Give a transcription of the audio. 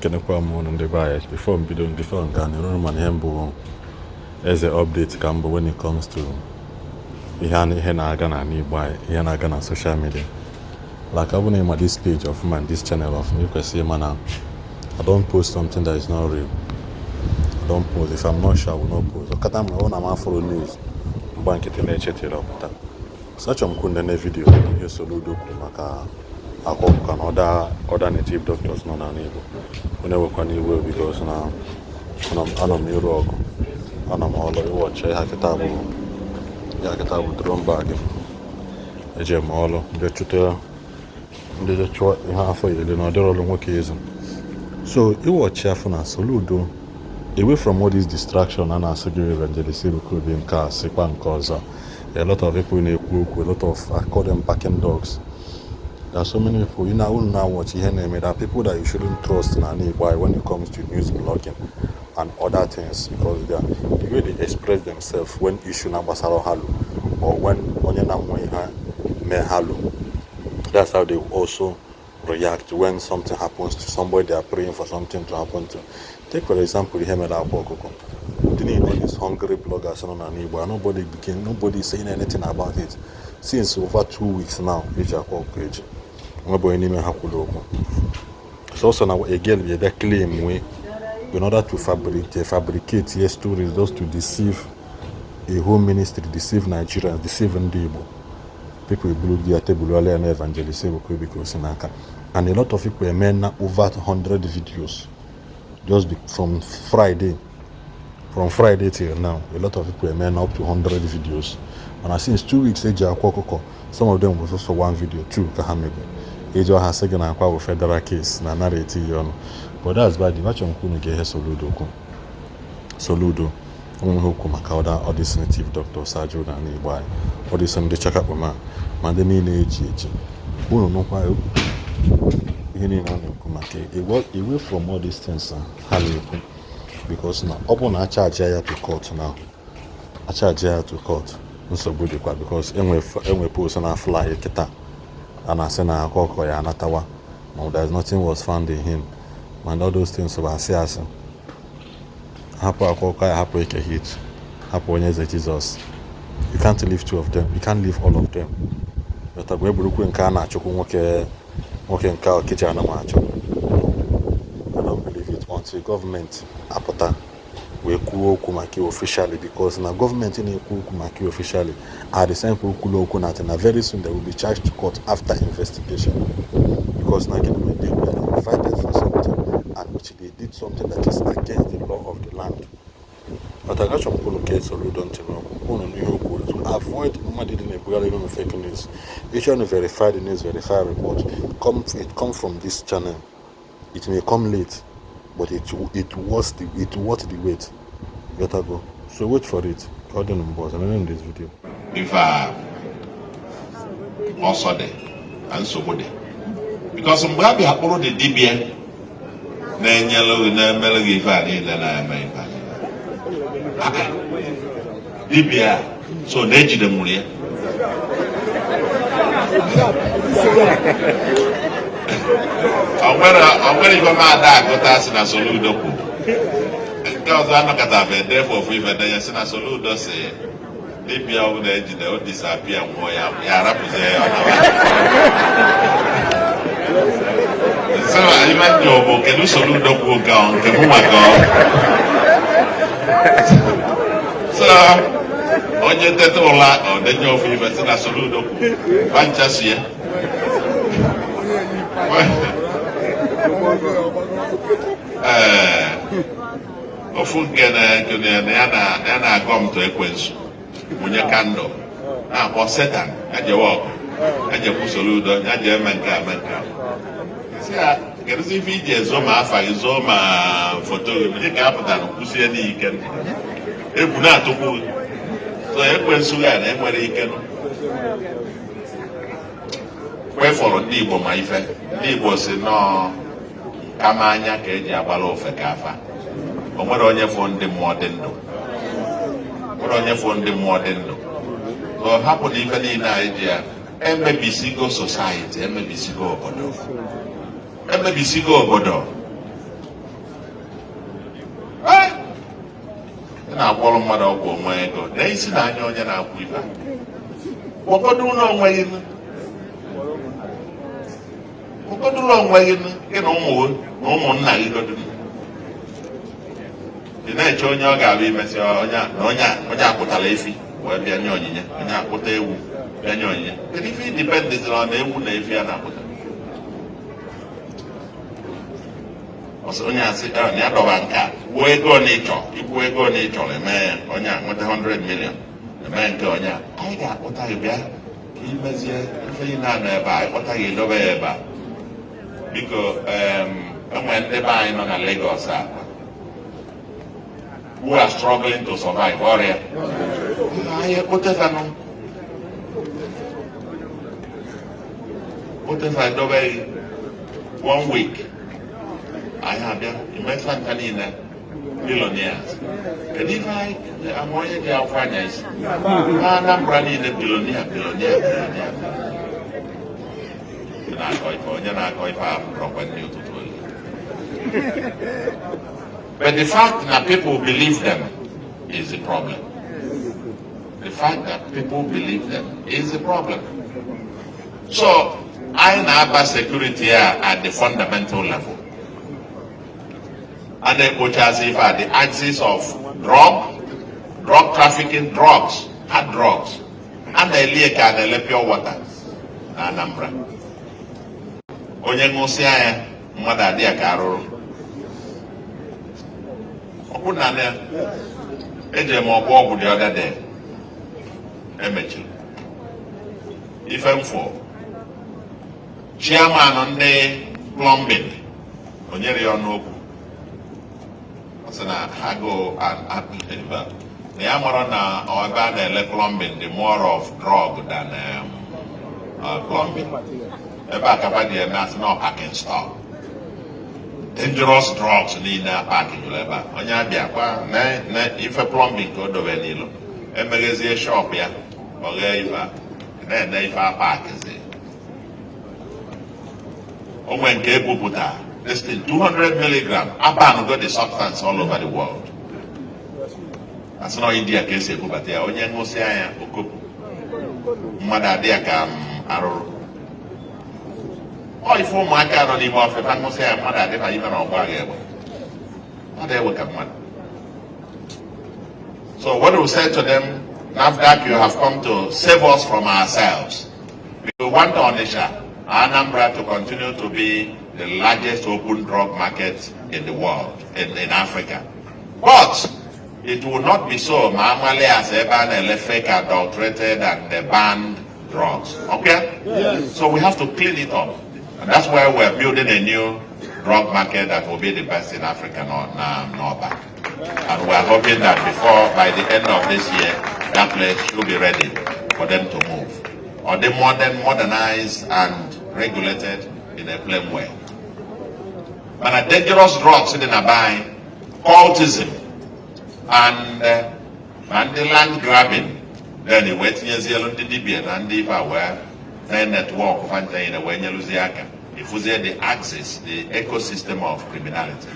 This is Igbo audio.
Ekenekwa m ụnụ, ndị be anyị. Before m bido, before m gaa n'iru, mana ihe mbụ, eze update ka mbụ when it comes to ihe na-aga n'ala Igbo anyị, ihe na-aga na social media. Like, ọ bụrụ na ị ma this page ọfụma and this channel ọfụma, ị kwesịrị ịma na I don't post something that is not real. I don't post if I'm not sure. I will not post. Ọkata ma ọ na m afụrụ news mgba nkịtị na-echetara ọpụta. So achọrọ m kwu nene video ihe Soludo kwuru maka Akwa Ọkụkọ na other native doctors nọ n'ala Igbo. Onye nwekwana iwe, because na anọ m ịrụ ọgụ, anọ m ọlụ ịwọchi ihe kịta bụ ya kịta bụ drone bag m eji m ọlụ ndị chụta ndị je chụọ ihe afọ iri na ọdịrị ọlụ nwoke ezu. So ịwọchi afọ na Soludo, away from all this distraction a na-asị gị Evangelist Ebuka Obi nke a sịkwa nke ọzọ, a lot of people na-ekwu okwu, a lot of, I call them barking dogs. There are so many people unu now watch ihe na-eme. There are people that you shouldn't trust na ala Igbo anyị when it comes to news blogging and other things, because the way they express themselves when issue na gbasara halu or when onye na-nwe ihe mee halu, that's how they also react when something happens to somebody they are praying for something to happen to. Take, for example, ihe mere Akwa Ọkụkọ. Ndị niile, all these hungry bloggers nọ n'ala Igbo, and nobody is saying anything about it since over 2 weeks now. Eji Akwa Ọkụkọ eji nwebụ onye n'ime ha kwuru okwu. Sọsọ na a girl bịa claim we in order to fabricate here stories just to deceive a whole ministry, deceive Nigerians, deceive ndị Igbo. People eburu ya tebụl ọla ya na Evangelist Ebuka Obi ka o si n'aka. And a lot of people eme na over 100 videos just from Friday till now. A lot of people eme na up to 100 videos, mana since 2 weeks eji Akwa Ọkụkọ, some of them was also one video, two ka ha mebe. Eji ọha sị gị na akwa bụ federal case na anara eti ya ọnụ. But that's bad. Achọrọ m ka unu ga-ehe Soludo okwu. Soludo onwe ihe okwu maka other all these native doctors ajụ n'ala Igbo anyị, all these ndị chakakpama ma ndị niile eji eji. Unu nụkwa ihe niile ọ na-ekwu maka away from all these things ha na-ekwu, because na ọ bụ na acharge ya to court now, acharge ya to court, nsogbu dịkwa, because enwe post na fly kịta a na-asị na Akwa Ọkụkọ ya anatawa ma there's nothing was found in him, and all those things bụ asị asị. Hapụ Akwa Ọkụkọ ya, hapụ Eke Hit, hapụ Onye Eze Jizọs. You can't leave two of them, you can't leave all of them. But eburukwe nke a na-achụkwu nwoke nwoke nke Ọkịja ana m achọ. I don't believe it until gọọmenti apụta wee kwuo okwu maka ya officially, because na gọọmenti na-ekwu okwu maka ya officially are the same people kwuru okwu na very soon they will be charged to court after investigation, because na gịnị mere? They were invited for something and which they did something that is against the law of the land. But achọrọ m kwunu ka Soludo ntị n'okwu kwunu n'ihe okwu to avoid mmadụ dị na-ebugharị unu fake news. If you want to verify the news, verify report, come, it come from this channel. It may come late, but it worth the wait. Better go, so wait for it. Ka ọ dị na mbụ ọzọ in this video. Ife a ọsọ dị na nsogbu dị, because mgbe a bịa kpụrụ dị dibịa na-enyelu gị, na-emelụ gị ife a niile, na-eme ife a niile. Ah, dibịa a, so na-ejide nwụrụ ya. O nwere ife m ada agụta sị na Soludo kwuru. Nke ọzọ anọkọta bụ edefe ofu ife denye sị na Soludo si dibịa ọbụla ejide o disappear nwụọ ya, ya arapụzie ya ọ nawa. So ife njọ bụ kedu Soludo kwuo nke ọ nke mụ maka ọ so onye teta ụla ọ denye ofu ife sị na Soludo kwuru banchasi ya. Ee, ofu nke na ya na-agọ m tụ ekwensu mụnye candle na-akpọ Setan ya jewe ọgụ, ya jekwu Soludo, ya jee eme nke a, eme nke a. Sị ya kedụzi ife iji ezo ma afa gị, zoo ma foto gị, onye ka a pụtara kwụsie n'ike egwu na-atụkwu gị. So ekwensu ya na enwere ike nụ kwefọrọ ndị Igbo ma ife ndị Igbo si nọọ kama anya ka eji agbara ofeke afa. O nwere onye fụ ndị mmụọ dị ndụ, nwere onye fụ ndị mmụọ dị ndụ. So hapụ na ife niile anyị ji ya emebisigo society, emebisigo obodo, emebisigo obodo. Ị na-agwọrọ mmadụ ọgwụ onwe ego na isi na anya onye na-akwụ ife a. Gwọgodu ụlọ onwe gị nụ. Gwọgodu ụlọ onwe gị nụ, gị na ụmụ gị na ụmụnna gị godu nụ. Ị na-eche onye ọ ga-abịa imesi onye a na onye a onye akpụtara efi wee bịa nye onyinye, onye akpụta ewu bịa nye onyinye. Kedu ife ị dependịziri na ewu na efi a na-akpụta? Ọsọ onye asị na ya dọba nke a, kwuo ego na ịchọ, ikwuo ego na ịchọrọ, eme ya. Onye a nweta 100 million, eme nke onye a. Anyị ga-akpụta gị bịa ka imezie ife ị na-anọ ebe a, ịkpọta gị edobe ya ebe a. Biko, enwere ndị be anyị nọ na Lagos a who are struggling to survive ọrịa. Anyị ekpotefanụ kpotefa edobe gị one week, anyị abịa imefa nka niile billionaires. Kedu ife anyị ama onye ji akwụkwọ anya isi na Anambra niile billionaire, billionaire, billionaire? Na-akọ ife onye na-akọ ife ahụ rọkwa ndị ụtụtụ oyi. But the fact that people believe them is the problem. The fact that people believe them is the problem. So anyị na-aba security a at the fundamental level. A na-ekpochasị ife a, the axis of drug trafficking, drugs, hard drugs. A na-elie ka a na-ele pure water na Anambra. Onye ṅụsịa ya, mmadụ adị ya ka arụrụ. Ọ bụ na ya ejere m ọgwụ ọgwụ the other day, emechiri ife mfụ chairman ndị plumbing, o nyere ya ọnụ okwu. Ọ sị na ha go na ya mara na ebe a na-ele plumbing dị more of drug than plumbing. Ebe a kapa dị eme asị na parking stop, dangerous drugs niile a paaki jụrụ ebe a. Onye abịa kwa na ife plumbing ka o dobe n'ilo, emeghezie shop ya, ọ ghee ife a na-ene ife a paakizi. O nwee nke ebupụta this thing 200 milligram, abanugo the substance all over the world. Asị na India ka esi ebubata ya. Onye ṅụsịa ya, okopụ, mmadụ adị ya ka arụrụ. Ọ ife ụmụaka nọ n'ime ọfịa fa ṅụsịa ya, mmadụ adịba ime na ọgba ga egbe, mmadụ ewe ka mmadụ. So what we say to them, NAFDAC, you have come to save us from ourselves. We want Onitsha, Anambra to continue to be the largest open drug market in the world, in Africa. But it will not be so ma amali as ebe a na-ele fake, adulterated and the banned drugs. Okay? Yes. So we have to clean it up. And that's why we're building a new drug market that will be the best in Africa, Norba. And we're hoping that before, by the end of this year, that place should be ready for them to move. Or they modernized and regulated in a plain way. But dangerous drugs in the cultism and the land grabbing, then the wee tinyezielu ndị dibịa na ndị ife a wee na network fanta na wee nyeluzie aka ifuzie the axis, the ecosystem of criminality.